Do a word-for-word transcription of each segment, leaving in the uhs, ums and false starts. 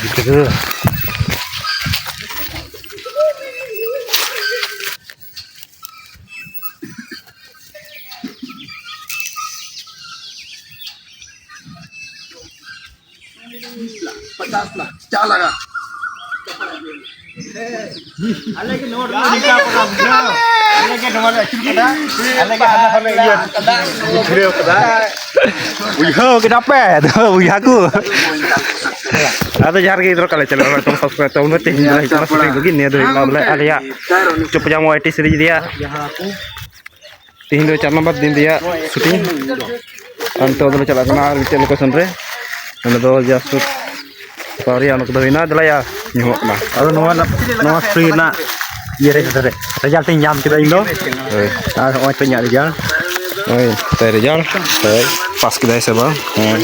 ᱜᱤᱫᱽᱨᱟᱹ᱾ ᱯᱚᱪᱟᱥ ᱞᱟᱠᱷ ᱪᱟ ᱞᱟᱜᱟ᱾ ᱟᱞᱮ ᱜᱮ ᱱᱚᱣᱟ ᱨᱮᱞᱮ ᱱᱤᱝᱠᱟ ᱠᱟᱫᱟ, ᱵᱩᱡᱷᱟᱹᱣ᱾ ᱟᱞᱮ ᱜᱮ ᱱᱚᱣᱟ ᱞᱮ ᱟᱹᱪᱩᱨ ᱠᱟᱫᱟ, ᱟᱞᱮ ᱜᱮ ᱦᱟᱱᱟ ᱦᱚᱸᱞᱮ ᱤᱭᱟᱹ ᱪᱷᱩᱲᱭᱟᱹᱣ ᱠᱟᱫᱟ᱾ ᱵᱩᱡᱷᱟᱹᱣ ᱠᱮᱫᱟ ᱯᱮ ᱛᱚ, ᱵᱚᱭᱦᱟ ᱠᱚ? ᱟᱫᱚ ᱡᱚᱦᱟᱨ ᱜᱮ ᱜᱤᱫᱽᱨᱟᱹ, ᱠᱟᱞᱮ ᱪᱟᱱᱮᱞ ᱨᱮ ᱥᱟᱵᱥᱠᱨᱟᱭᱤᱵ ᱛᱟᱵᱚᱱ ᱯᱮ᱾ ᱛᱮᱦᱮᱧ ᱫᱚ ᱦᱩᱭᱩᱜ ᱠᱟᱱᱟ ᱥᱩᱴᱤᱝ ᱞᱟᱹᱜᱤᱫ᱾ ᱱᱤᱭᱟᱹ ᱫᱚ ᱦᱩᱭᱩᱜ ᱠᱟᱱᱟ ᱵᱚᱞᱮ ᱟᱞᱮᱭᱟᱜ ᱪᱚᱯᱡᱟᱢ ᱣᱟᱭ ᱴᱤ ᱥᱤᱨᱤᱡᱽ ᱨᱮᱭᱟᱜ ᱛᱤᱦᱤᱧ ᱫᱚ ᱪᱟᱨ ᱱᱚᱢᱵᱚᱨ ᱫᱤᱱ ᱨᱮᱭᱟᱜ ᱥᱩᱴᱤᱝ᱾ ᱟᱨ ᱱᱤᱛᱚᱜ ᱫᱚᱞᱮ ᱪᱟᱞᱟᱜ ᱠᱟᱱᱟ ᱟᱨ ᱢᱤᱫᱴᱮᱡ ᱞᱳᱠᱮᱥᱚᱱ ᱨᱮ᱾ ᱚᱸᱰᱮ ᱫᱚ ᱡᱟᱥᱴ ᱥᱩᱴ ᱯᱟᱣᱨᱤᱭᱟ ᱚᱱᱟ ᱠᱚᱫᱚ ᱦᱩᱭᱱᱟ᱾ ᱫᱮᱞᱟᱭᱟ ᱧᱩᱦᱩᱢᱚᱜ ᱠᱟᱱᱟ᱾ ᱟᱫᱚ ᱱᱚᱣᱟ ᱨᱮᱱᱟᱜ, ᱱᱚᱣᱟ ᱥᱩᱴᱤᱝ ᱨᱮᱱᱟᱜ ᱤᱭᱟᱹ ᱨᱮ ᱡᱚᱛᱚ ᱨᱮ ᱨᱮᱡᱟᱞᱴ ᱤᱧ ᱧᱟᱢ ᱠᱮᱫᱟ ᱤᱧ ᱫᱚ᱾ ᱦᱳᱭ᱾ ᱟᱨ ᱦᱚᱸᱜᱼᱚᱭ ᱛᱚ ᱤᱧᱟᱹᱜ ᱨᱮᱡᱟᱞᱴ᱾ ᱦᱳᱭ, ᱛᱟᱭ ᱨᱮᱡᱟᱞᱴ᱾ ᱦᱳᱭ, ᱯᱟᱥ ᱠᱮᱫᱟᱭ ᱥᱮ ᱵᱟᱝ? ᱦᱮᱸ᱾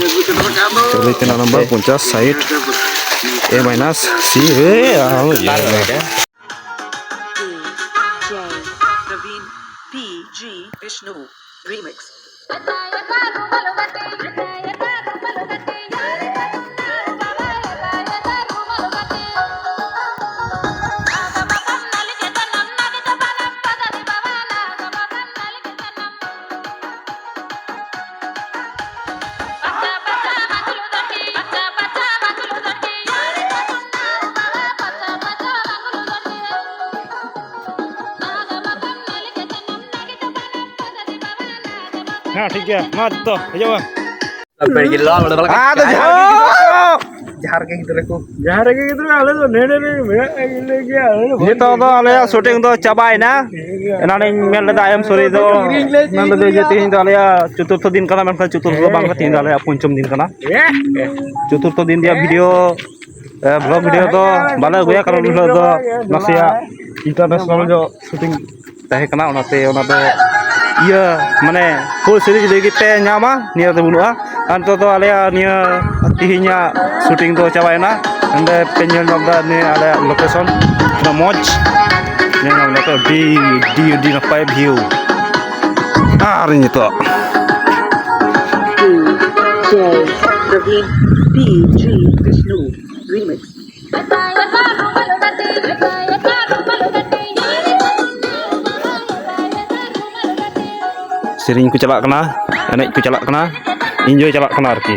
ᱪᱚᱞᱞᱤᱥ ᱛᱤᱱᱟᱹᱜ ᱱᱚᱢᱵᱚᱨ? ᱯᱚᱧᱪᱟᱥ, ᱥᱟᱴ, ᱮ ᱢᱟᱭᱱᱟᱥ, ᱥᱤ, ᱮ, ᱟᱨ DJ Praveen, P G Vishnu remix. ᱦᱮᱸ, ᱴᱷᱤᱠ ᱜᱮᱭᱟ, ᱢᱟ ᱛᱚ, ᱦᱤᱡᱩᱜ ᱢᱮ᱾ ᱟᱫᱚ ᱡᱟᱦᱟᱸ ᱡᱟᱦᱟᱸ ᱨᱮᱜᱮ ᱜᱤᱫᱽᱨᱟᱹ ᱠᱚ᱾ ᱡᱟᱦᱟᱸ ᱨᱮᱜᱮ ᱜᱤᱫᱽᱨᱟᱹ, ᱟᱞᱮ ᱫᱚ ᱱᱮ ᱱᱮ ᱨᱮ ᱢᱮᱱᱟᱜ ᱞᱮ ᱜᱮᱭᱟ, ᱟᱞᱮ ᱫᱚ ᱵᱟᱞᱮ ᱱᱤᱛᱚᱜ ᱫᱚ ᱟᱞᱮᱭᱟᱜ ᱥᱩᱴᱤᱝ ᱫᱚ ᱪᱟᱵᱟᱭᱮᱱᱟ᱾ ᱮᱱᱟᱱᱤᱧ ᱢᱮᱱ ᱞᱮᱫᱟ, I am sorry ᱫᱚ, ᱢᱮᱱ ᱞᱮᱫᱟᱹᱧ ᱡᱮ ᱛᱮᱦᱮᱧ ᱫᱚ ᱟᱞᱮᱭᱟᱜ ᱪᱚᱛᱩᱨᱛᱷᱚ ᱫᱤᱱ ᱠᱟᱱᱟ, ᱢᱮᱱᱠᱷᱟᱱ ᱪᱚᱛᱩᱨᱛᱷᱚ ᱫᱚ ᱵᱟᱝ ᱠᱟᱱᱟ, ᱛᱮᱦᱮᱧ ᱫᱚ ᱟᱞᱮᱭᱟᱜ ᱯᱚᱧᱪᱚᱢ ᱫᱤᱱ ᱠᱟᱱᱟ᱾ ᱪᱚᱛᱩᱨᱛᱷᱚ ᱫᱤᱱ ᱨᱮᱭᱟᱜ ᱵᱷᱤᱰᱤᱭᱳ, ᱮ, ᱵᱷᱞᱚᱜ ᱵᱷᱤᱰᱤᱭᱳ ᱫᱚ ᱵᱟᱞᱮ ᱟᱹᱜᱩᱭᱟ, ᱠᱟᱨᱚᱱ ᱩᱱ ᱦᱤᱞᱳᱜ ᱫᱚ ᱱᱟᱥᱮᱭᱟᱜ ᱤᱱᱴᱟᱨᱱᱮᱥᱱᱟᱞ ᱧᱚᱜ ᱥᱩᱴᱤᱝ ᱛᱟᱦᱮᱸ ᱠᱟᱱᱟ, ᱚᱱᱟᱛᱮ ᱚᱱᱟ ᱫᱚ ᱤᱭᱟᱹ, ᱢᱟᱱᱮ, ᱯᱷᱩᱞ ᱥᱤᱨᱤᱡᱽ ᱞᱟᱹᱜᱤᱫ ᱯᱮ ᱧᱟᱢᱟ, ᱱᱤᱭᱟᱹ ᱫᱚ ᱵᱟᱹᱱᱩᱜᱼᱟ᱾ ᱟᱨ ᱱᱤᱛᱚᱜ ᱫᱚ ᱟᱞᱮᱭᱟᱜ ᱱᱤᱭᱟᱹ ᱛᱤᱦᱤᱧᱟᱜ ᱥᱩᱴᱤᱝ ᱫᱚ ᱪᱟᱵᱟᱭᱮᱱᱟ᱾ ᱱᱚᱸᱰᱮ ᱯᱮ ᱧᱮᱞ ᱧᱟᱢ ᱮᱫᱟ ᱱᱤᱭᱟᱹ ᱟᱞᱮᱭᱟᱜ ᱞᱳᱠᱮᱥᱚᱱ, ᱛᱤᱱᱟᱹᱜ ᱢᱚᱡᱽ ᱧᱮᱞ ᱧᱟᱢ ᱮᱫᱟ ᱯᱮ, ᱟᱹᱰᱤ, ᱟᱹᱰᱤ, ᱟᱹᱰᱤ ᱱᱟᱯᱟᱭ ᱵᱷᱤᱭᱩ᱾ ᱟᱨ ᱱᱤᱛᱚᱜ DJ Praveen, P G Vishnu. Remix. ᱥᱮᱨᱮᱧ ᱠᱚ ᱪᱟᱞᱟᱜ ᱠᱟᱱᱟ, ᱮᱱᱮᱡ ᱠᱚ ᱪᱟᱞᱟᱜ ᱠᱟᱱᱟ, enjoy ᱪᱟᱞᱟᱜ ᱠᱟᱱᱟ ᱟᱨᱠᱤ᱾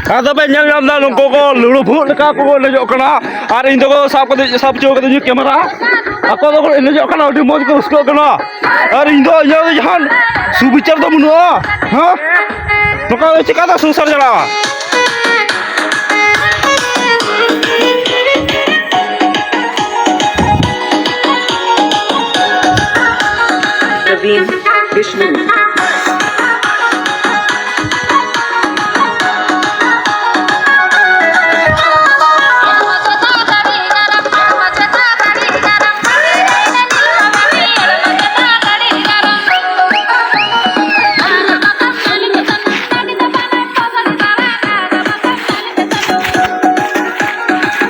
ᱟᱫᱚ ᱯᱮ ᱧᱮᱞ ᱧᱟᱢ ᱮᱫᱟ, ᱱᱩᱠᱩ ᱠᱚ ᱞᱩᱲᱩ ᱵᱷᱩᱜ ᱞᱮᱠᱟ ᱠᱚ ᱮᱱᱮᱡᱚᱜ ᱠᱟᱱᱟ᱾ ᱟᱨ ᱤᱧ ᱫᱚᱠᱚ ᱥᱟᱵ ᱠᱟᱛᱮ, ᱥᱟᱵ ᱦᱚᱪᱚ ᱠᱟᱹᱫᱤᱧᱟ ᱠᱮᱢᱮᱨᱟ᱾ ᱟᱠᱚ ᱫᱚᱠᱚ ᱮᱱᱮᱡᱚᱜ ᱠᱟᱱᱟ, ᱟᱹᱰᱤ ᱢᱚᱡᱽ ᱠᱚ ᱨᱟᱹᱥᱠᱟᱹᱜ ᱠᱟᱱᱟ᱾ ᱟᱨ ᱤᱧ ᱫᱚ ᱤᱧᱟᱹᱜ ᱫᱚ ᱡᱟᱦᱟᱱ ᱥᱩᱵᱤᱪᱟᱨ ᱫᱚ ᱵᱟᱹᱱᱩᱜᱼᱟ᱾ ᱦᱮᱸ, ᱱᱚᱝᱠᱟ ᱫᱚ ᱪᱤᱠᱟᱹᱛᱮ ᱥᱚᱝᱥᱟᱨ ᱪᱟᱞᱟᱜᱼᱟ? ᱯᱨᱚᱵᱤᱱ ᱵᱤᱥᱱᱩ᱾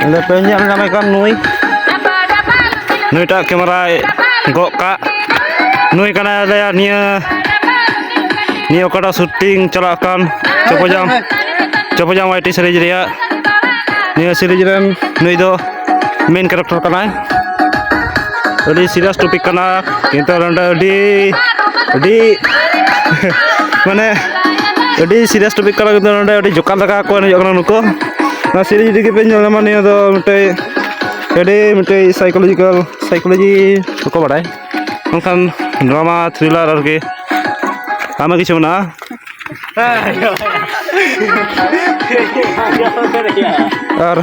ᱚᱸᱰᱮ ᱯᱮ ᱧᱮᱞ ᱧᱟᱢᱮ ᱠᱟᱱ ᱱᱩᱭ᱾ ᱱᱩᱭᱴᱟᱜ ᱠᱮᱢᱮᱨᱟᱭ ᱜᱚᱜ ᱠᱟᱜ, ᱱᱩᱭ ᱠᱟᱱᱟᱭ ᱟᱞᱮᱭᱟᱜ ᱱᱤᱭᱟᱹ, ᱱᱤᱭᱟᱹ ᱚᱠᱟᱴᱟᱜ ᱥᱩᱴᱤᱝ ᱪᱟᱞᱟᱜ ᱠᱟᱱ ᱪᱚᱯᱚᱡᱟᱢ, ᱪᱚᱯᱚᱡᱟᱢ ᱣᱟᱭ ᱴᱤ ᱥᱤᱨᱤᱡᱽ ᱨᱮᱭᱟᱜ, ᱱᱤᱭᱟᱹ ᱥᱤᱨᱤᱡᱽ ᱨᱮᱱ ᱱᱩᱭ ᱫᱚ ᱢᱮᱱ ᱠᱮᱨᱮᱠᱴᱟᱨ ᱠᱟᱱᱟᱭ᱾ ᱟᱹᱰᱤ ᱥᱤᱨᱤᱭᱟᱥ ᱴᱚᱯᱤᱠ ᱠᱟᱱᱟ, ᱠᱤᱱᱛᱩ ᱱᱚᱰᱮ ᱟᱹᱰᱤ, ᱟᱹᱰᱤ ᱢᱟᱱᱮ ᱟᱹᱰᱤ ᱥᱤᱨᱤᱭᱟᱥ ᱴᱚᱯᱤᱠ ᱠᱟᱱᱟ, ᱠᱤᱱᱛᱩ ᱱᱚᱰᱮ ᱟᱹᱰᱤ ᱡᱚᱠᱟᱨ ᱞᱮᱠᱟ ᱠᱚ ᱮᱱᱮᱡᱚᱜ ᱠᱟᱱᱟ ᱱᱩᱠᱩ᱾ ᱱᱚᱣᱟ ᱥᱤᱨᱤᱡᱽ ᱡᱩᱫᱤ ᱜᱮᱯᱮ ᱧᱮᱞ ᱧᱟᱢᱟ, ᱱᱤᱭᱟᱹ ᱫᱚ ᱢᱤᱫᱴᱮᱡ ᱟᱹᱰᱤ ᱢᱤᱫᱴᱮᱡ ᱥᱟᱭᱠᱳᱞᱚᱡᱤᱠᱟᱞ, ᱥᱟᱭᱠᱳᱞᱚᱡᱤ ᱠᱚᱠᱚ ᱵᱟᱲᱟᱭ, ᱢᱮᱱᱠᱷᱟᱱ ᱰᱨᱟᱢᱟ, ᱛᱷᱨᱤᱞᱟᱨ ᱟᱨᱠᱤ ᱟᱭᱢᱟ ᱠᱤᱪᱷᱩ ᱢᱮᱱᱟᱜᱼᱟ᱾ ᱟᱨ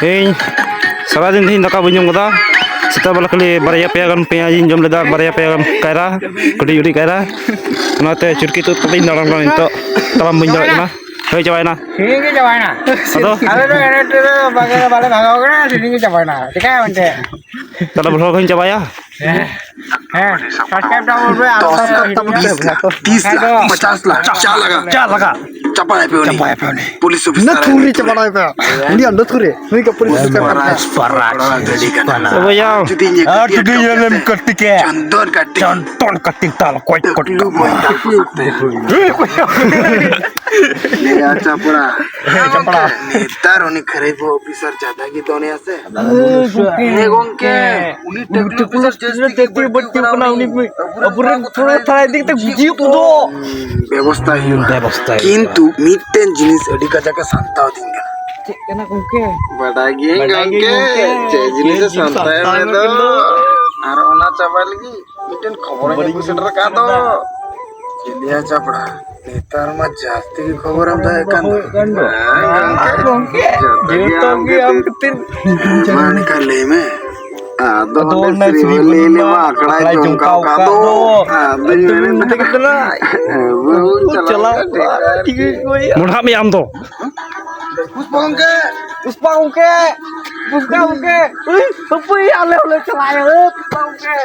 ᱤᱧ ᱥᱟᱨᱟᱫᱤᱱ ᱛᱮᱦᱮᱧ ᱫᱟᱠᱟ ᱵᱟᱹᱧ ᱡᱚᱢ ᱠᱟᱫᱟ᱾ ᱥᱮᱛᱟᱜ ᱵᱮᱞᱟ ᱠᱷᱟᱹᱞᱤ ᱵᱟᱨᱭᱟ ᱯᱮᱭᱟ ᱜᱟᱱ ᱯᱮᱸᱭᱟᱡᱽ ᱤᱧ ᱡᱚᱢ ᱞᱮᱫᱟ, ᱵᱟᱨᱭᱟ ᱯᱮᱭᱟ ᱜᱟᱱ ᱠᱟᱭᱨᱟ, ᱠᱟᱹᱴᱤᱡ ᱠᱟᱹᱴᱤᱡ ᱠᱟᱭᱨᱟ᱾ ᱚᱱᱟᱛᱮ ᱪᱩᱴᱠᱤ ᱛᱩᱫ ᱠᱟᱛᱮᱧ ᱫᱟᱬᱟᱱ ᱠᱟᱱᱟ ᱱᱤᱛᱚᱜ, ᱛᱟᱲᱟᱢ ᱵᱟᱹᱧ ᱫᱟᱲᱮᱭᱟᱜ ᱠᱟᱱᱟ᱾ ᱦᱳᱭ, ᱪᱟᱵᱟᱭᱮᱱᱟ᱾ ᱥᱤᱨᱤᱧ ᱜᱮ ᱪᱟᱵᱟᱭᱮᱱᱟ᱾ ᱟᱫᱚ? ᱟᱞᱮ ᱫᱚ ᱮᱱᱮᱡ ᱛᱮᱫᱚ ᱵᱟᱞᱮ, ᱵᱟᱞᱮ ᱵᱷᱟᱜᱟᱣ ᱠᱟᱱᱟ, ᱥᱤᱨᱤᱧ ᱜᱮ ᱪᱟᱵᱟᱭᱮᱱᱟ᱾ ᱪᱤᱠᱟᱹᱭᱟᱢ ᱮᱱᱛᱮ? ᱛᱟᱦᱞᱮ vlog ᱦᱚᱸᱧ ᱪᱟᱵᱟᱭᱟ᱾ ᱦᱮᱸ, subscribe ᱫᱚ ᱵᱚᱞᱮ ᱟᱨ ᱫᱚᱥ ᱞᱟᱠᱷ, ᱵᱤᱥ ᱞᱟᱠᱷ, ᱛᱤᱥ ᱞᱟᱠᱷ, ᱵᱟᱠᱷᱟᱡ ᱫᱚ ᱯᱚᱪᱟᱥ ᱞᱟᱠᱷ, ᱪᱟᱨ ᱞᱟᱠᱷ᱾ ᱪᱟᱨ ᱞᱟᱠᱷ᱾ ᱪᱟᱯᱟᱭ ᱯᱮ ᱩᱱᱤ᱾ ᱪᱟᱯᱟᱭ ᱯᱮ ᱩᱱᱤ᱾ ᱯᱩᱞᱤᱥ ᱚᱯᱷᱤᱥᱟᱨ ᱱᱟᱹᱛᱷᱩᱨᱤ ᱪᱟᱯᱟᱲᱟᱭ ᱯᱮ᱾ ᱩᱱᱤᱭᱟᱜ ᱱᱟᱹᱛᱷᱩᱨᱤ᱾ ᱱᱩᱭ ᱜᱮ ᱯᱩᱞᱤᱥ ᱚᱯᱷᱤᱥᱟᱨ᱾ ᱯᱟᱨᱟᱡᱽ, ᱯᱟᱨᱟᱡᱽ, ᱜᱟᱹᱰᱤ ᱠᱟᱱᱟ᱾ ᱛᱚᱵᱮ ᱭᱟ᱾ ᱡᱩᱫᱤ ᱤᱧ ᱟᱨ ᱡᱩᱫᱤ ᱤᱭᱟᱹ ᱞᱮᱢ ᱠᱟᱹᱴᱤ ᱠᱮ᱾ ᱪᱚᱱᱫᱚᱱ ᱠᱟᱹᱴᱤ᱾ ᱪᱚᱱᱫᱚᱱ ᱠᱟᱹᱴᱤ ᱛᱟᱞ ᱠᱚᱡ ᱠᱚᱡ᱾ ᱞᱩ ᱵᱚᱭ ᱛᱟᱞ ᱠᱚ ᱥᱟᱛᱮ᱾ ᱱᱤᱭᱟᱹ ᱪᱟᱯᱲᱟ᱾ ᱦᱮᱸ, ᱪᱟᱯᱲᱟ᱾ ᱱᱮᱛᱟᱨ ᱩᱱᱤ ᱠᱷᱟᱹᱨᱟᱹᱭ ᱵᱚᱦᱚᱜ ᱚᱯᱷᱤᱥᱟᱨ ᱡᱟᱫᱟ ᱜᱮ ᱫᱚᱱᱮ ᱟᱥᱮ᱾ ᱦᱮᱸ ᱜᱚᱝᱠᱮ, ᱩᱱᱤ ᱴᱟᱠᱞᱩ ᱚᱯᱷᱤᱥᱟᱨ ᱡᱟᱹᱥᱛᱤ ᱜᱮ ᱵᱟᱹᱲᱛᱤ ᱠᱟᱱᱟ, ᱩᱱᱤ ᱟᱵᱚᱨᱮᱱ ᱛᱷᱚᱲᱟ ᱛᱷᱟᱲᱟ ᱤᱫᱤ ᱠᱟᱛᱮ ᱜᱩᱡᱤ ᱠᱚᱫᱚ᱾ ᱵᱮᱵᱚᱥᱛᱟ ᱦᱩᱭᱩᱜᱼᱟ᱾ ᱵᱮᱵᱚᱥᱛᱟ ᱦᱩᱭᱩᱜᱼᱟ᱾ ᱠᱤᱱᱛᱩ ᱢᱤᱫᱴᱮᱱ ᱡᱤᱱᱤᱥ ᱟᱹᱰᱤ ᱠᱟᱡᱟᱠ ᱮ ᱥᱟᱱᱛᱟᱣ ᱫᱤᱧ ᱠᱟᱱᱟ᱾ ᱪᱮᱫ ᱠᱟᱱᱟ ᱜᱚᱝᱠᱮ? ᱵᱟᱰᱟᱭ ᱜᱤᱭᱟᱹᱧ ᱵᱟᱰᱟᱭ ᱜᱚᱝᱠᱮ, ᱜᱤᱭᱟᱹᱧ ᱜᱚᱝᱠᱮ᱾ ᱪᱮᱫ ᱡᱤᱱᱤᱥ ᱮ ᱪᱮᱫ ᱡᱤᱱᱤᱥ ᱥᱟᱱᱛᱟᱣ ᱥᱟᱱᱛᱟᱣ ᱢᱮ ᱢᱮ ᱫᱚ? ᱫᱚ? ᱟᱨ ᱚᱱᱟ ᱪᱟᱵᱟ ᱞᱟᱹᱜᱤᱫ ᱢᱤᱫᱴᱮᱱ ᱠᱷᱚᱵᱚᱨᱤᱧ ᱟᱹᱜᱩ ᱥᱮᱴᱮᱨ ᱟᱠᱟᱫ ᱫᱚ᱾ ᱪᱮᱫ ᱭᱟ ᱪᱟᱯᱲᱟ, ᱱᱮᱛᱟᱨ ᱢᱟ ᱡᱟᱹᱥᱛᱤ ᱜᱮ ᱠᱷᱚᱵᱚᱨᱮᱢ ᱫᱚᱦᱚᱭᱮᱫ ᱠᱟᱱ ᱫᱚ᱾ ᱦᱮᱸ, ᱜᱚᱝᱠᱮ᱾ ᱡᱚᱛᱚ ᱜᱮ ᱟᱢ ᱠᱷᱟᱹᱛᱤᱨ᱾ ᱢᱟ ᱮᱱᱠᱷᱟᱱ ᱞᱟᱹᱭ ᱢᱮ᱾ ᱟᱫᱚ ᱟᱫᱚ ᱚᱱᱮ ᱚᱱᱮ ᱥᱨᱤ ᱥᱨᱤ ᱞᱟᱹᱭ ᱞᱮ ᱢᱟ ᱢᱟ ᱟᱠᱷᱲᱟᱭ ᱟᱠᱷᱲᱟᱭ ᱡᱚᱢ ᱡᱚᱢ ᱠᱟᱣ ᱠᱟᱣ ᱠᱟᱫ ᱠᱟᱫ ᱫᱚ᱾ ᱫᱚ᱾ ᱟᱫᱚᱧ ᱟᱫᱚᱧ ᱢᱮᱱᱮᱫ ᱢᱮᱱᱮᱫ ᱠᱟᱱᱟ᱾ ᱠᱟᱱᱟ᱾ ᱵᱟᱹᱦᱩ ᱪᱟᱞᱟᱣ ᱪᱟᱞᱟᱣ ᱠᱟᱛᱮ ᱠᱚᱜᱼᱟ, ᱴᱷᱤᱠ ᱜᱮ ᱠᱚ ᱦᱩᱭᱩᱜᱼᱟ᱾ ᱢᱚᱰᱷᱟᱜ ᱢᱮ ᱟᱢ ᱫᱚ᱾ ᱯᱩᱥᱯᱟ ᱜᱚᱝᱠᱮ᱾ ᱯᱩᱥᱯᱟ ᱜᱚᱝᱠᱮ᱾ ᱯᱩᱥᱯᱟ ᱜᱚᱝᱠᱮ᱾ ᱩᱭ, ᱦᱟᱹᱯᱟᱹᱭ, ᱟᱞᱮ ᱦᱚᱸᱞᱮ ᱪᱟᱞᱟᱜᱼᱟ, ᱦᱳ, ᱯᱩᱥᱯᱟ ᱜᱚᱝᱠᱮ᱾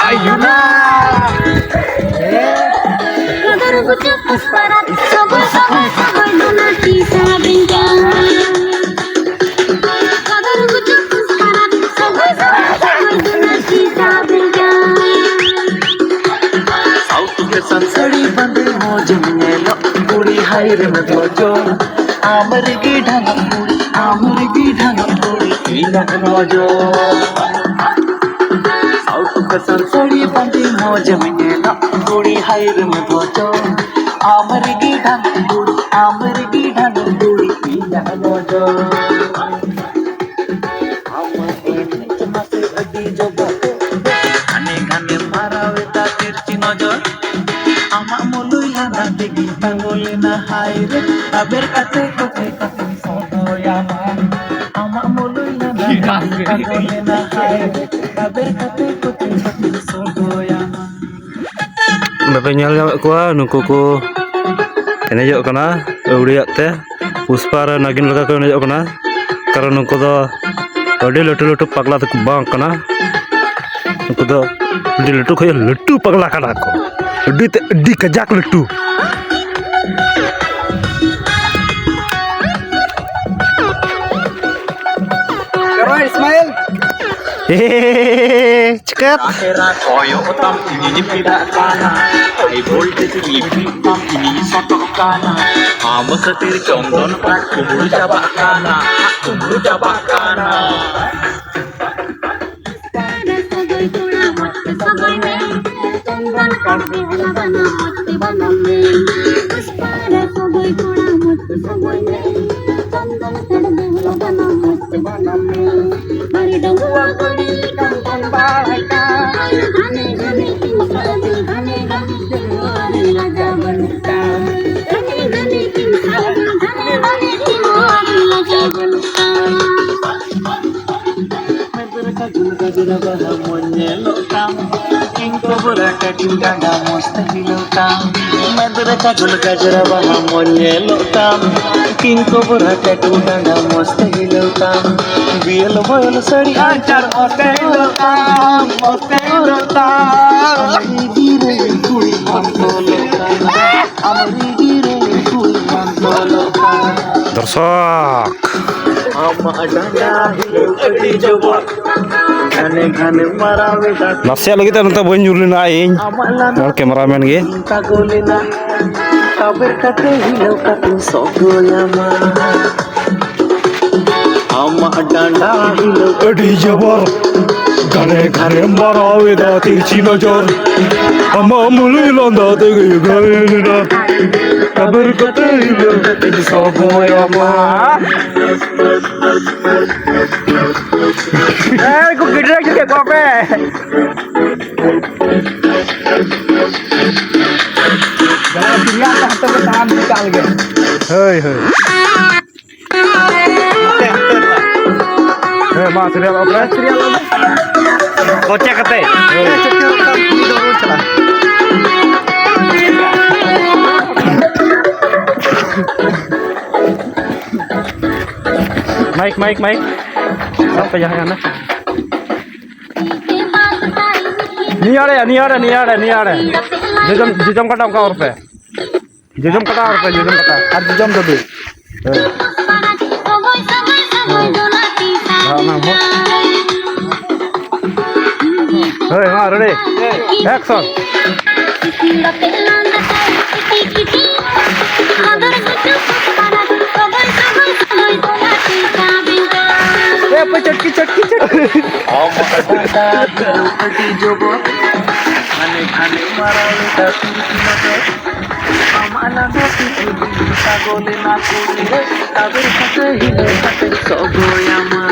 ᱟᱭᱩᱱᱟ᱾ ᱠᱟᱫᱚᱨ ᱜᱩᱪᱩ ᱯᱩᱥᱯᱟᱨᱟᱛ, ᱥᱚᱜᱚᱭ, ᱥᱚᱜᱚᱭ, ᱥᱚᱜᱚᱭ, ᱫᱩᱱᱟ ᱛᱤᱥᱟ ᱵᱮᱸᱡᱟ᱾ ᱠᱟᱫᱚᱨ ᱜᱩᱪᱩ ᱯᱩᱥᱯᱟᱨᱟᱛ, ᱥᱚᱜᱚᱭ, ᱥᱚᱜᱚᱭ, ᱥᱚᱜᱚᱭ, ᱫᱩᱱᱟ ᱛᱤᱥᱟ ᱵᱮᱸᱡᱟ᱾ ᱥᱟᱣᱩᱛᱷ ᱯᱷᱮᱥᱚᱱ ᱥᱟᱹᱲᱤ ᱵᱟᱸᱫᱮ ᱢᱚᱡᱽ ᱧᱮᱞᱚᱜ ᱠᱩᱲᱤ ᱦᱟᱭ ᱨᱮᱢ ᱫᱚᱡᱚ᱾ ᱟᱢ ᱨᱮᱜᱮ ᱰᱷᱟᱝ ᱠᱩᱲᱤ, ᱟᱢ ᱨᱮᱜᱮ ᱰᱷᱟᱝ ᱠᱩᱲᱤ, ᱤᱧᱟᱹᱜ ᱱᱚᱡᱚᱨ᱾ ᱥᱟᱣᱩᱛᱷ ᱯᱷᱮᱥᱚᱱ ᱥᱟᱹᱲᱤ ᱵᱟᱸᱫᱮ ᱢᱚᱡᱽ ᱮᱢ ᱧᱮᱞᱟ, ᱠᱩᱲᱤ ᱦᱟᱭ ᱨᱮᱢ ᱫᱚᱡᱚ᱾ ᱟᱢ ᱨᱮᱜᱮ ᱰᱷᱟᱝ ᱠᱩᱲᱤ, ᱟᱢ ᱨᱮᱜᱮ ᱰᱷᱟᱝ ᱠᱩᱲᱤ, ᱤᱧᱟᱹᱜ ᱱᱚᱡᱚᱨ᱾ ᱟᱢᱟᱜ ᱮᱱᱮᱡ ᱢᱟᱥᱮ ᱟᱹᱰᱤ ᱡᱚᱵᱚ, ᱜᱷᱟᱱᱮ ᱜᱷᱟᱱᱮ ᱢᱟᱨᱟᱣ ᱮᱫᱟ ᱛᱤᱨᱪᱤ ᱱᱚᱡᱚᱨ᱾ ᱟᱢᱟᱜ ᱢᱩᱞᱩᱭ ᱞᱟᱸᱫᱟ ᱛᱮᱜᱮ ᱛᱟᱸᱜᱚ ᱞᱮᱱᱟ ᱦᱟᱭ ᱨᱮ, ᱟᱵᱮᱨ ᱠᱟᱛᱮ ᱠᱚᱛᱮ ᱠᱟᱛᱮ ᱥᱚᱫᱚᱭᱟᱢᱟ᱾ ᱟᱢᱟᱜ ᱢᱩᱞᱩᱭ ᱞᱟᱸᱫᱟ ᱛᱮᱜᱮ ᱛᱟᱸᱜᱚ ᱞᱮᱱᱟ ᱦᱟᱭ ᱨᱮ, ᱟᱵᱮᱨ ᱠᱟᱛᱮ ᱠᱚᱛᱮ ᱠᱟᱛᱮ ᱥᱚᱫᱚᱭᱟᱢᱟ᱾ ᱚᱸᱰᱮ ᱯᱮ ᱧᱮᱞ ᱧᱟᱢᱮᱫ ᱠᱚᱣᱟ, ᱱᱩᱠᱩ ᱠᱚ ᱮᱱᱮᱡᱚᱜ ᱠᱟᱱᱟ ᱟᱹᱣᱲᱤᱭᱟᱜ ᱛᱮ᱾ ᱯᱩᱥᱯᱟ ᱟᱨ ᱱᱟᱜᱤᱱ ᱞᱮᱠᱟ ᱠᱚ ᱮᱱᱮᱡᱚᱜ ᱠᱟᱱᱟ, ᱠᱟᱨᱚᱱ ᱱᱩᱠᱩ ᱫᱚ ᱟᱹᱰᱤ ᱞᱟᱹᱴᱩ ᱞᱟᱹᱴᱩ ᱯᱟᱜᱽᱞᱟ ᱛᱮᱠᱚ ᱵᱟᱝ ᱠᱟᱱᱟ᱾ ᱱᱩᱠᱩ ᱫᱚ ᱟᱹᱰᱤ ᱞᱟᱹᱴᱩ ᱠᱷᱚᱱ ᱞᱟᱹᱴᱩ ᱯᱟᱜᱽᱞᱟ ᱠᱟᱱᱟ ᱠᱚ, ᱟᱹᱰᱤ ᱛᱮ ᱟᱹᱰᱤ ᱠᱟᱡᱟᱠ ᱞᱟᱹᱴᱩ᱾ ᱠᱟᱨᱚᱱ ᱤᱥᱢᱟᱤᱞ᱾ ᱪᱤᱠᱟᱹᱛ? ᱮᱨᱟ ᱠᱚᱭᱚᱜ ᱛᱟᱢ ᱤᱧᱤᱧ ᱯᱮᱫᱟᱜ ᱠᱟᱱᱟ, high voltage ᱞᱤᱯᱤ ᱛᱟᱢ ᱤᱧᱤᱧ ᱥᱚᱴᱚᱜ ᱠᱟᱱᱟ, ᱟᱢ ᱠᱷᱟᱹᱛᱤᱨ ᱪᱚᱱᱫᱚᱱ ᱟᱜ ᱠᱩᱢᱵᱽᱲᱩ ᱪᱟᱵᱟᱜ ᱠᱟᱱᱟ, ᱟᱜ ᱠᱩᱢᱵᱽᱲᱩ ᱪᱟᱵᱟᱜ ᱠᱟᱱᱟ᱾ ᱥᱚᱜᱚᱭ ᱠᱚᱲᱟ ᱢᱚᱡᱽ ᱛᱮ ᱥᱚᱜᱚᱭ ᱢᱮ, ᱪᱚᱱᱫᱚᱱ ᱠᱟᱲ ᱵᱮᱦᱩᱞᱟ ᱵᱟᱱᱟᱢ ᱢᱚᱡᱽ ᱛᱮ ᱵᱟᱱᱟᱢ ᱢᱮ᱾ ᱯᱩᱥᱯᱟ ᱨᱮ ᱥᱚᱜᱚᱭ ᱠᱚᱲᱟ ᱢᱚᱡᱽ ᱛᱮ ᱥᱚᱜᱚᱭ ᱢᱮ, ᱪᱚᱱᱫᱚᱱ ᱠᱟᱲ ᱵᱮᱦᱩᱞᱟ ᱵᱟᱱᱟᱢ ᱢᱚᱡᱽ ᱛᱮ ᱵᱟᱱᱟᱢ ᱢᱮ᱾ ᱵᱟᱹᱨᱩ ᱰᱟᱺᱜᱩᱣᱟᱹ ᱠᱩᱲᱤ ᱪᱚᱱᱫᱚᱱ ᱵᱟᱲᱟᱭ ᱠᱟᱱ, ᱦᱟᱱᱮ ᱦᱟᱱᱮ ᱠᱤᱱ ᱥᱟᱹᱨᱤ, ᱦᱟᱱᱮ ᱦᱟᱱᱮ ᱠᱤᱱ ᱞᱟᱡᱟ ᱵᱟᱹᱱᱩᱜ ᱛᱟᱢ᱾ ᱦᱟᱱᱮ ᱦᱟᱱᱮ ᱠᱤᱱ ᱥᱟᱹᱨᱤ, ᱦᱟᱱᱮ ᱦᱟᱱᱮ ᱠᱤᱱ ᱞᱟᱡᱟ ᱵᱟᱹᱱᱩᱜ ᱛᱟᱢ᱾ ᱢᱮᱫ ᱨᱮ ᱠᱟᱡᱚᱞ ᱜᱟᱡᱽᱨᱟ ᱵᱟᱦᱟ ᱢᱚᱡᱽ ᱧᱮᱞᱚᱜ ᱛᱟᱢ, ᱯᱤᱝ ᱠᱚᱵᱨᱟ ᱴᱮᱴᱩ ᱰᱟᱸᱰᱟ ᱢᱚᱡᱽ ᱛᱮ ᱦᱤᱞᱟᱹᱣ ᱛᱟᱢ᱾ ᱢᱮᱫ ᱨᱮ ᱠᱟᱡᱚᱞ ᱜᱟᱡᱽᱨᱟ ᱵᱟᱦᱟ ᱢᱚᱡᱽ ᱧᱮᱞᱚᱜ ᱛᱟᱢ, ᱯᱤᱝ ᱠᱚᱵᱨᱟ ᱴᱮᱴᱩ ᱰᱟᱸᱰᱟ ᱢᱚᱡᱽ ᱛᱮ ᱦᱤᱞᱟᱹᱣ ᱛᱟᱢ᱾ ᱵᱤᱭᱮᱞ ᱵᱚᱭᱮᱞ ᱥᱟᱹᱲᱤ ᱟᱧᱪᱟᱨ ᱢᱚᱡᱽ ᱛᱮ ᱦᱤᱞᱟᱹᱣ ᱛᱟᱢ, ᱢᱚᱡᱽ ᱛᱮ ᱦᱤᱞᱟᱹᱣ ᱛᱟᱢ᱾ ᱟᱢ ᱨᱤᱰᱤ ᱨᱮ ᱠᱩᱲᱤ ᱵᱟᱝ ᱛᱚᱞᱚᱜ ᱠᱟᱱᱟ, ᱟᱢ ᱨᱤᱰᱤ ᱨᱮ ᱠᱩᱲᱤ ᱵᱟᱝ ᱛᱚᱞᱚᱜ ᱠᱟᱱᱟ᱾ ᱫᱚᱨᱥᱚᱠ᱾ ᱟᱢᱟᱜ ᱰᱟᱸᱰᱟ ᱦᱤᱞᱟᱹᱣ ᱟᱹᱰᱤ ᱡᱚᱵᱚᱨ᱾ ᱜᱷᱟᱱᱮ ᱜᱷᱟᱱᱮ ᱢᱟᱨᱟᱣ ᱮᱫᱟ᱾ ᱱᱟᱥᱮᱭᱟᱜ ᱞᱟᱹᱜᱤᱫ ᱛᱮ ᱱᱚᱛᱮ ᱵᱟᱹᱧ ᱧᱩᱨ ᱞᱮᱱᱟ ᱤᱧ᱾ ᱟᱢᱟᱜ ᱞᱟᱸᱫᱟ ᱦᱚᱲ ᱠᱮᱢᱮᱨᱟᱢᱮᱱ ᱜᱮ᱾ ᱛᱟᱜᱚ ᱞᱮᱱᱟ᱾ ᱛᱟᱵᱮᱨ ᱠᱟᱛᱮ ᱦᱤᱞᱟᱹᱣ ᱠᱟᱛᱮᱧ ᱥᱚᱜᱚᱭᱟᱢᱟ᱾ ᱟᱢᱟᱜ ᱰᱟᱸᱰᱟ ᱦᱤᱞᱟᱹᱣ ᱟᱹᱰᱤ ᱡᱚᱵᱚᱨ᱾ ᱜᱷᱟᱱᱮ ᱜᱷᱟᱱᱮ ᱢᱟᱨᱟᱣ ᱮᱫᱟ ᱛᱤᱨᱪᱤ ᱱᱚᱡᱚᱨ᱾ ᱟᱢᱟᱜ ᱢᱩᱞᱩᱡ ᱞᱟᱸᱫᱟ ᱛᱮᱜᱮ ᱜᱷᱟᱱᱮ ᱜᱷᱟᱱᱮ᱾ ᱛᱟᱵᱮᱨ ᱠᱟᱛᱮ ᱦᱤᱞᱟᱹᱣ ᱠᱟᱛᱮᱧ ᱥᱚᱜᱚᱭᱟᱢᱟ᱾ ᱮᱭ, ᱩᱱᱠᱩ ᱜᱤᱫᱽᱨᱟᱹ ᱪᱮᱫ ᱠᱚ ᱯᱮ? ᱦᱳᱭ, ᱦᱳᱭ᱾ ᱦᱮᱸ, ᱢᱟ, serial off ᱨᱮ᱾ ᱠᱚᱪᱟ ᱠᱟᱛᱮ᱾ ᱦᱳᱭ᱾ Mic, mic, mic. ᱥᱟᱵ ᱯᱮ ᱡᱟᱦᱟᱸ ᱠᱟᱱᱟ᱾ ᱱᱤᱭᱟᱹ ᱟᱲᱮ, ᱱᱤᱭᱟᱹ ᱟᱲᱮ, ᱱᱤᱭᱟᱹ ᱟᱲᱮ, ᱱᱤᱭᱟᱹ ᱟᱲᱮ᱾ ᱡᱚᱡᱚᱢ, ᱡᱚᱡᱚᱢ ᱠᱟᱴᱟ ᱚᱱᱠᱟ ᱚᱨ ᱯᱮ᱾ ᱡᱚᱡᱚᱢ ᱠᱟᱴᱟ ᱚᱨ ᱯᱮ, ᱡᱚᱡᱚᱢ ᱠᱟᱴᱟ᱾ ᱟᱨ ᱡᱚᱡᱚᱢ ᱫᱟᱹᱵᱤ᱾ ᱦᱮᱸ᱾ ᱦᱳᱭ, ᱢᱟ, ready? Action! ᱮ, ᱯᱮ ᱪᱚᱴᱠᱤ, ᱪᱚᱴᱠᱤ, ᱪᱚᱴᱠᱤ᱾ ᱟᱹᱰᱤ ᱡᱚᱵᱚᱨ, ᱢᱟᱱᱮ ᱠᱷᱟᱱᱮ ᱢᱟᱨᱟᱣ ᱞᱮᱫᱟ ᱛᱤᱨᱤᱥ ᱢᱚᱴᱚᱨ᱾ ᱟᱢ ᱟᱞᱟᱫᱟ ᱛᱮ ᱤᱧ ᱯᱟᱜᱚᱞ ᱮᱱᱟ ᱠᱩᱲᱤ ᱨᱮ, ᱛᱟᱵᱮᱨ ᱠᱟᱛᱮ ᱦᱤᱞᱟᱹᱣ ᱠᱟᱛᱮ ᱥᱚᱜᱚᱭᱟᱢᱟ᱾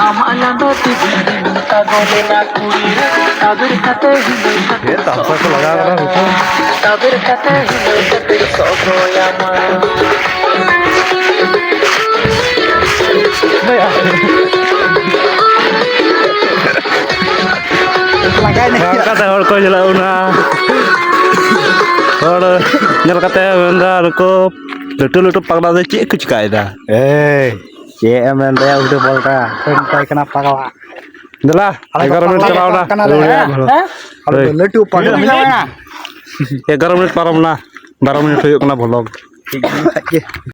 ᱟᱢ ᱟᱞᱟᱫᱟ ᱛᱮ ᱤᱧ ᱯᱟᱜᱚᱞ ᱮᱱᱟ ᱠᱩᱲᱤ ᱨᱮ, ᱛᱟᱵᱮᱨ ᱠᱟᱛᱮ ᱦᱤᱞᱟᱹᱣ ᱠᱟᱛᱮ ᱮ, ᱛᱟᱢᱥᱟ ᱠᱚ ᱞᱟᱜᱟᱣ ᱠᱟᱫᱟ ᱱᱤᱛᱚᱜ᱾ ᱛᱟᱵᱮᱨ ᱠᱟᱛᱮ ᱦᱤᱞᱟᱹᱣ ᱠᱟᱛᱮ ᱥᱚᱜᱚᱭᱟᱢᱟ᱾ ᱞᱟᱜᱟᱭ ᱱᱮ᱾ ᱦᱚᱲ ᱠᱟᱛᱮ ᱦᱚᱲ ᱠᱚ ᱧᱮᱞᱚᱜ ᱠᱟᱱᱟ᱾ ᱦᱚᱲ ᱧᱮᱞ ᱠᱟᱛᱮ ᱢᱮᱱᱫᱟ, "ᱱᱩᱠᱩ ᱞᱟᱹᱴᱩ ᱞᱟᱹᱴᱩ ᱯᱟᱜᱽᱞᱟ ᱫᱚ ᱪᱮᱫ ᱠᱚ ᱪᱤᱠᱟᱭᱮᱫᱟ?" ᱮᱭ, ᱪᱮᱫ ᱮᱢ ᱢᱮᱱ ᱫᱟᱲᱮᱭᱟᱜᱼᱟ, ᱩᱞᱴᱟᱹ ᱯᱟᱞᱴᱟ ᱠᱚ ᱢᱮᱛᱟᱭ ᱠᱟᱱᱟ ᱯᱟᱜᱽᱞᱟ᱾ ᱫᱮᱞᱟ, ᱟᱞᱮ ᱫᱚ ᱮᱜᱟᱨᱚ ᱢᱤᱱᱤᱴ ᱯᱟᱜᱽᱞᱟ ᱪᱟᱞᱟᱣ ᱮᱱᱟ᱾ ᱠᱟᱱᱟᱞᱮ᱾ ᱦᱳᱭ, ᱦᱮᱸ? ᱦᱳᱭ᱾ ᱟᱞᱮ ᱫᱚ ᱞᱟᱹᱴᱩ ᱯᱟᱜᱽᱞᱟ᱾ ᱦᱳᱭ᱾ ᱮᱜᱟᱨᱚ ᱢᱤᱱᱤᱴ ᱯᱟᱨᱚᱢ ᱮᱱᱟ, ᱵᱟᱨᱚ ᱢᱤᱱᱤᱴ ᱦᱩᱭᱩᱜ ᱠᱟᱱᱟ ᱵᱷᱞᱚᱜ᱾ ᱴᱷᱤᱠ ᱜᱮᱭᱟ᱾